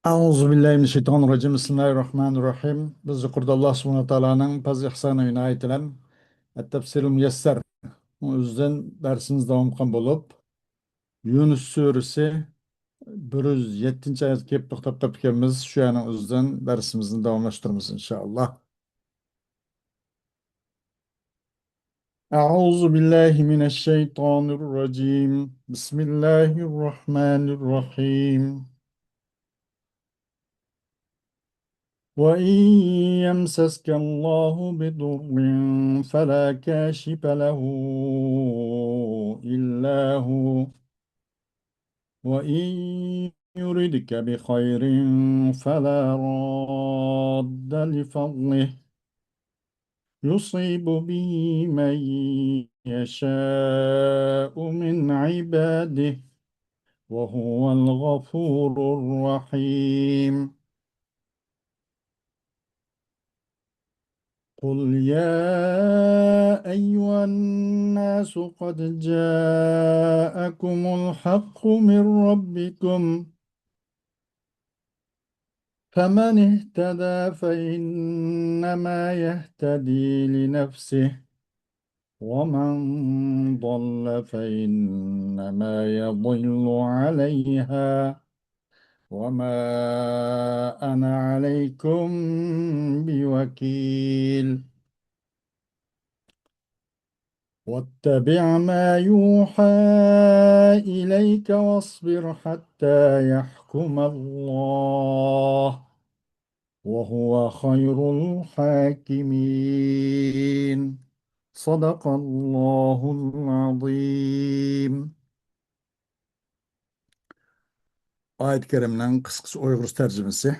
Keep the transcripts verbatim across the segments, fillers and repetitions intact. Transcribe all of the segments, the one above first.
أعوذ بالله من الشيطان الرجيم. بسم الله الرحمن الرحيم. بىز يۇقىرىدا ئاللا سۇبھانەھۇ ۋە تائالانىڭ پەزلى ئىھسانى ۋە ئىنايىتى بىلەن ئەت-تەفسىرۇل مۇيەسسەر ئۆزىدىن دەرسىمىز داۋام قىلغان بولۇپ، يۇنۇس سۈرىسى بىر يۈز يەتتىنچى ئايەتكە كېلىپ توختاپ قاپتىكەنمىز. شۇ يەرنىڭ ئۆزىدىن دەرسىمىزنى داۋاملاشتۇرىمىز، ئىنشائاللا. أعوذ بالله من الشيطان الرجيم. بسم الله الرحمن الرحيم. وإن يمسسك الله بضر فلا كاشف له إلا هو، وإن يردك بخير فلا راد لفضله، يصيب به من يشاء من عباده، وهو الغفور الرحيم. قل يا أيها الناس قد جاءكم الحق من ربكم، فمن اهتدى فإنما يهتدي لنفسه، ومن ضل فإنما يضل عليها، وما أنا عليكم بوكيل. واتبع ما يوحى إليك واصبر حتى يحكم الله، وهو خير الحاكمين. صدق الله العظيم. ئايەت كەرىمنىڭ قىسقىچە ئۇيغۇرچە تەرجىمىسى.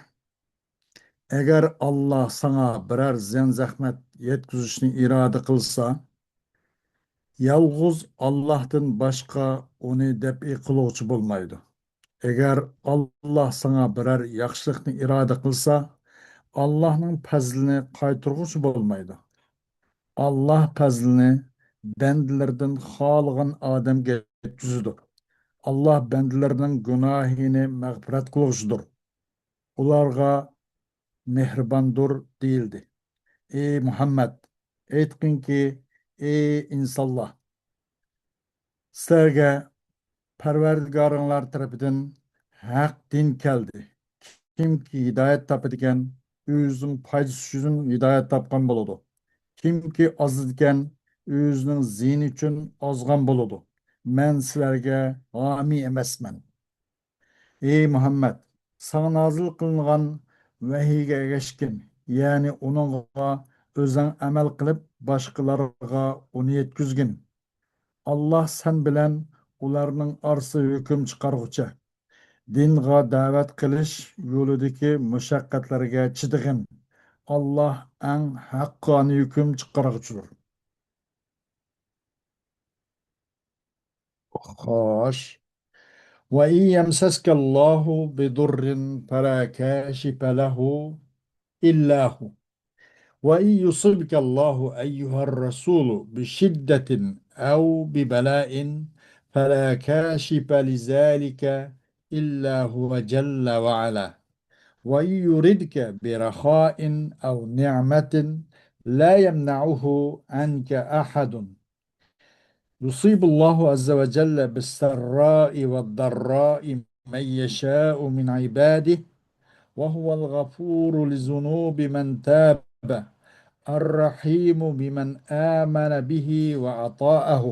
ئەگەر ئاللا ساڭا بىرەر زىيان-زەخمەت يەتكۈزۈشنى ئىرادە قىلسا، يالغۇز ئاللاھتىن باشقا ئۇنى دەپئى قىلغۇچى بولمايدۇ. ئەگەر ئاللا ساڭا بىرەر ياخشىلىقنى ئىرادە قىلسا، ئاللاھنىڭ پەزلىنى قايتۇرغۇچى بولمايدۇ. ئاللا پەزلىنى بەندىلىرىدىن خالىغان ئادەمگە يەتكۈزىدۇ. ئاللا بەندىلىرىنىڭ گۇناھىنى مەغپىرەت قىلغۇچىدۇر. ئۇلارغا مېھرىباندۇر دېيىلدى. ئى مۇھەممەد، ئېيتقىنكى، ئى ئىنسانلار! سىلەرگە پەرۋەردىگارىڭلار تەرىپىدىن ھەق دىن كەلدى. كىمكى ھىدايەت تاپىدىكەن، ئۆزىنىڭ پايدىسى ئۈچۈن ھىدايەت تاپقان بولىدۇ. كىمكى ئازىدىكەن، ئۆزىنىڭ زىيىنى ئۈچۈن ئازغان بولىدۇ. مەن سىلەرگە ھامىي ئەمەسمەن. ئى مۇھەممەد، ساڭا نازىل قىلىنغان ۋەھىيگە ئەگەشكىن، يەنى ئۇنىڭغا ئۆزەڭ ئەمەل قىلىپ، باشقىلارغا ئۇنى يەتكۈزگىن. ئاللا سەن بىلەن ئۇلارنىڭ ئارىسىدا ھۆكۈم چىقارغۇچە، دىنغا دەۋەت قىلىش يولىدىكى مۇشەققەتلەرگە چىدىغىن. ئاللا ئەڭ ھەققانىي ھۆكۈم چىقارغۇچىدۇر. خوش. وإن يمسسك الله بضر فلا كاشف له إلا هو، وإن يصبك الله أيها الرسول بشدة أو ببلاء فلا كاشف لذلك إلا هو جل وعلا، وإن يردك برخاء أو نعمة لا يمنعه عنك أحد، يصيب الله عز وجل بالسراء والضراء من يشاء من عباده، وهو الغفور لذنوب من تاب، الرحيم بمن آمن به وأطاعه.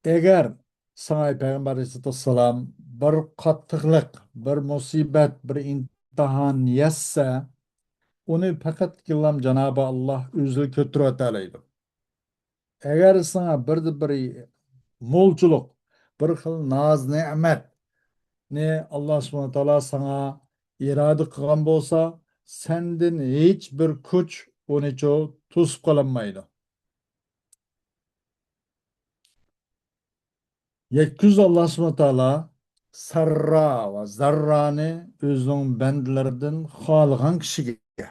ئەگەر ساڭا، ئەي پەيغەمبەر ئەلەيھىسسالاتۇ ۋەسسالام، بىر قاتتىقلىق، بىر مۇسىبەت، بىر ئىمتىھان يەتسە، ئۇنى پەقەتلا جانابى ئاللا ئۆزى كۆتۈرۈۋېتەلەيدۇ. ئەگەر ساڭا بىردە بىر مولچىلىق، بىر خىل ناز-نېمەتنى ئاللا سۇبھانەھۇ ۋە تائالا ساڭا ئىرادە قىلغان بولسا، سەندىن ھېچ بىر كۈچ ئۇنىچۇ توسۇپ قالالمايدۇ. يەتكۈزدى ئاللا سۇبھانەھۇ ۋە تائالا سەررا ۋە زەررانى ئۆزىنىڭ بەندىلىرىدىن خالىغان كىشىگە.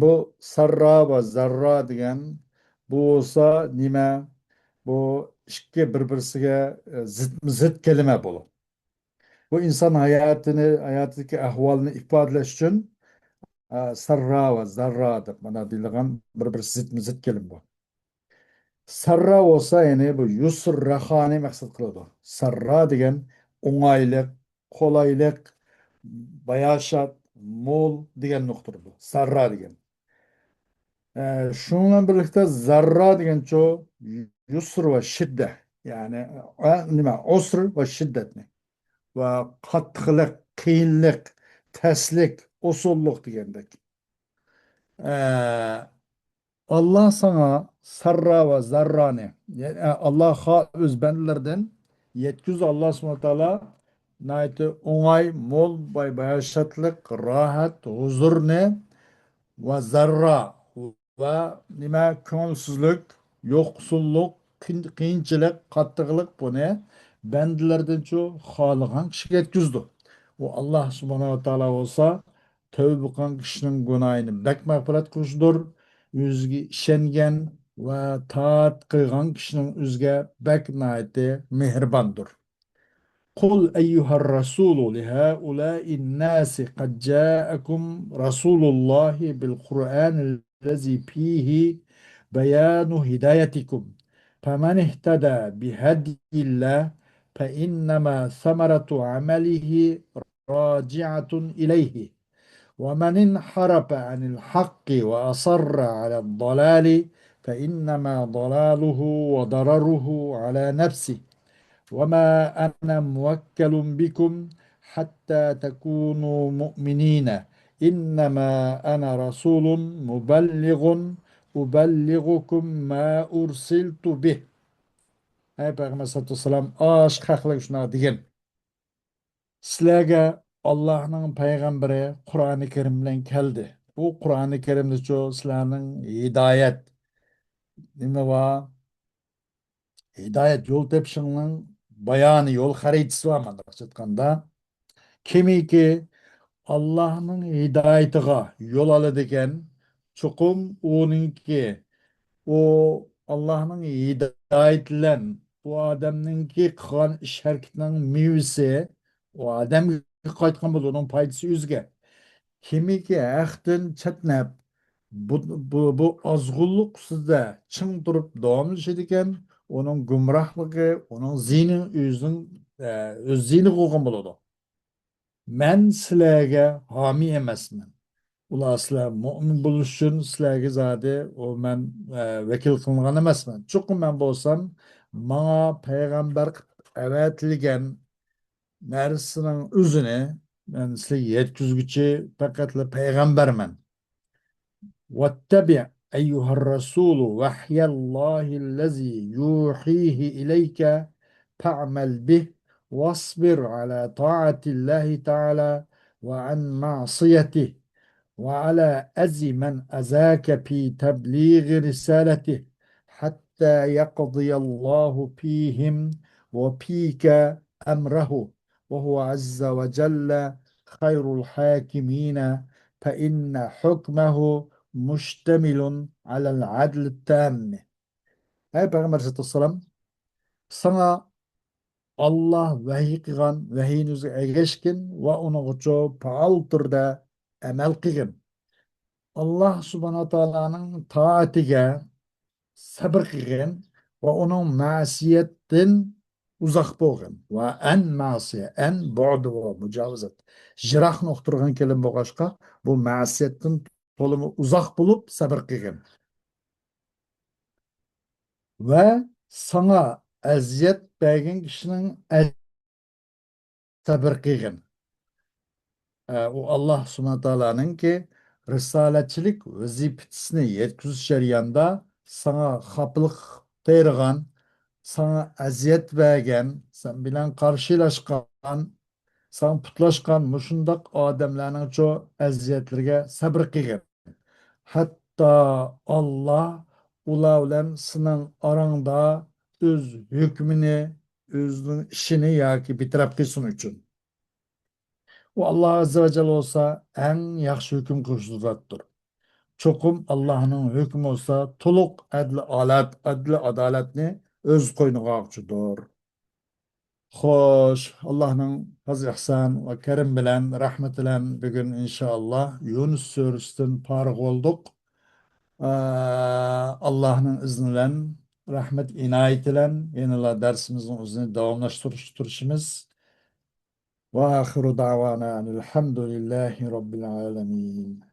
بۇ سەررا ۋە زەررا دېگەن، بۇ بولسا نېمە؟ بۇ ئىككى بىر-بىرسىگە، ئە، زىتمۇ زىت كەلىمە بۇ. بۇ ئىنسان ھاياتىنى، ھاياتىدىكى ئەھۋالنى ئىپادىلەش ئۈچۈن، ئە، سەررا ۋە زەررا دەپ مانا دېيىلىدىغان بىر-بىرسى زىتمۇ زىت كېلىم بۇ. سەررا بولسا، يەنى بۇ يۇسر رەخانى مەقسەت قىلىدۇ. سەررا دېگەن ئوڭايلىق، قولايلىق، باياشات، مول دېگەن نۇقتىدۇر بۇ. سەررا دېگەن. ئە، شۇنىڭ بىلەن بىرلىكتە زەررا دېگەنچۇ يۇسر ۋە شىددە. يەنى، ئە، نېمە، ئۇسر ۋە شىددەتنى. ۋە قاتتىقلىق، قىيىنلىق، تەسلىك، ئوسۇللۇق دېگەندەك. ئە، ئاللا ساڭا سەررا ۋە زەررانى، يە-، ئە، ئاللا خا-، ئۆز بەندىلىرىدىن يەتكۈزدى. ئاللا سۇبھانەھۇ ۋە تائالا ناھايىتى ئوڭاي، مول، باي-، باياشاتلىق، راھەت، ھۇزۇرنى ۋە زەررا ۋە نېمە، كۆڭۈلسىزلىك، يوقسۇللۇق، قىين-، قىيىنچىلىق، قاتتىقلىق بۇنى بەندىلەردىنچۇ خالىغان كىشىگە يەتكۈزىدۇ. ئۇ ئاللا سۇبھانەھۇ ۋە تائالا بولسا تەۋبە قىلغان كىشىنىڭ گۇناھىنى بەك مەغپىرەت قىلغۇچىدۇر. ئۆزىگە ئىشەنگەن ۋە تائەت قىلغان كىشىنىڭ ئۆزىگە بەك ناھايىتى مېھرىباندۇر. قل أيها الرسول لهؤلاء الناس قد جاءكم رسول الله بالقرآن الذي فيه بيان هدايتكم، فمن اهتدى بهدي الله فإنما ثمرة عمله راجعة إليه، ومن انحرف عن الحق وأصر على الضلال فإنما ضلاله وضرره على نفسه، وما أنا موكل بكم حتى تكونوا مؤمنين، إنما أنا رسول مبلغ أبلغكم ما أرسلت به. ئەي پەيغەمبەر سەللەللاھۇ ئەلەيھى ۋەسەللەم، ئاشۇ خەقلەرگە شۇنداق دېگىن. سىلەرگە ئاللاھنىڭ پەيغەمبىرى قۇرئانى كەرىم بىلەن كەلدى. بۇ قۇرئانى كەرىمدىچۇ سىلەرنىڭ ھىدايەت نېمە بار؟ ھىدايەت يول تېپىشىڭنىڭ بايانى، يول خەرىتىسى بار، مانداقچە ئېيتقاندا. كىمكى ئاللاھنىڭ ھىدايىتىغا يول ئالىدىكەن، چوقۇم ئۇنىڭكى، ئۇ ئاللاھنىڭ ھىدايىتى بىلەن ئۇ ئادەمنىڭكى قىلغان ئىش ھەرىكىتىنىڭ مېۋىسى ئۇ ئادەمگە قايتقان بولىدۇ، ئۇنىڭ پايدىسى ئۆزىگە. كىمكى ھەقتىن چەتنەپ، بۇ، بۇ، بۇ ئازغۇنلۇق ئۈستىدە چىڭ تۇرۇپ داۋاملىشىدىكەن، ئۇنىڭ گۇمراھلىقى، ئۇنىڭ زىيىنى ئۆزىنىڭ، ئە، ئۆز زىيىنىغا بولغان بولىدۇ. مەن سىلەرگە ھامىي ئەمەسمەن. ئۇلار سىلەر مۆمىن بولۇش ئۈچۈن سىلەرگە زادى ئۇ مەن، ئە، ۋەكىل قىلىنغان ئەمەسمەن. چوقۇم مەن بولسام ماڭا پەيغەمبەر قىلىپ ئەۋەتىلگەن نەرسىنىڭ ئۆزىنى مەن سىلەرگە يەتكۈزگۈچى پەقەتلا پەيغەمبەرمەن. واتبع أيها الرسول وحي الله الذي يوحيه إليك فاعمل به واصبر على طاعة الله تعالى وعن معصيته وعلى أذى من أذاك في تبليغ رسالته حتى يقضي الله فيهم وفيك أمره وهو عز وجل خير الحاكمين فإن حكمه مشتمل على العدل التام. ئەي پەيغەمبەر ئەلەيھىسسالام، ساڭا ئاللا ۋەھىي قىلغان ۋەھىينى ئۆزىگە ئەگەشكىن ۋە ئۇنىڭغىچۇ پائال تۈردە ئەمەل قىلغىن. ئاللا سۇبھانەھۇ ۋە تائالانىڭ تائىتىگە سەبر قىلغىن ۋە ئۇنىڭ مەسىيەتتىن ئۇزاق بولغىن. ۋە ئەن مەسىيە، ئەن بۇئد ۋە مۇجاۋىزەت. يىراقنى ئۇقتۇرغان كېلىم بولغاچقا، بۇ مەسىيەتتىن تولىمۇ ئۇزاق بولۇپ سەبر قىلغىن. ۋە ساڭا ئەزىيەت بەرگەن كىشىنىڭ ئەز-، سەبر قىلغىن. ئە، ئۇ ئاللا سۇبھانەھۇ ۋە تائالانىڭكى رىسالەتچىلىك ۋەزىپىسىنى يەتكۈزۈش جەريانىدا ساڭا خاپىلىق تېرىغان، ساڭا ئەزىيەت بەرگەن، سەن بىلەن قارشىلاشقان، ساڭا پۇتلاشقان مۇشۇنداق ئادەملەرنىڭچۇ ئەزىيەتلىرىگە سەبر قىلغىن. ھەتتا ئاللا ئۇلار بىلەن سېنىڭ ئاراڭدا ئۆز ھۆكمىنى، ئۆزىنىڭ ئىشىنى ياكى بىتەرەپ قىلسۇن ئۈچۈن. ئۇ ئاللا ئەززە ۋە جەل بولسا ئەڭ ياخشى ھۆكۈم قىلغۇچى زاتتۇر. چوقۇم ئاللانىڭ ھۆكمى بولسا تولۇق ئەدلى ئالەت-، ئەدلى ئادالەتنى ئۆز قوينىغا ئالغۇچىدۇر. خوش، ئاللاھنىڭ پەزلى ئېھسان ۋە كەرىم بىلەن، رەھمىتى بىلەن بۈگۈن ئىنشائاللا يۇنۇس سۈرىسىدىن پارىغ بولدۇق. ئا، ئاللاھنىڭ ئىزنى بىلەن، رەھمەت ئىنايىتى بىلەن يەنىلا دەرسىمىزنىڭ ئۆزىنى داۋاملاشتۇرۇشقا تىرىشىمىز. وآخر دعوانا أن الحمد لله رب العالمين.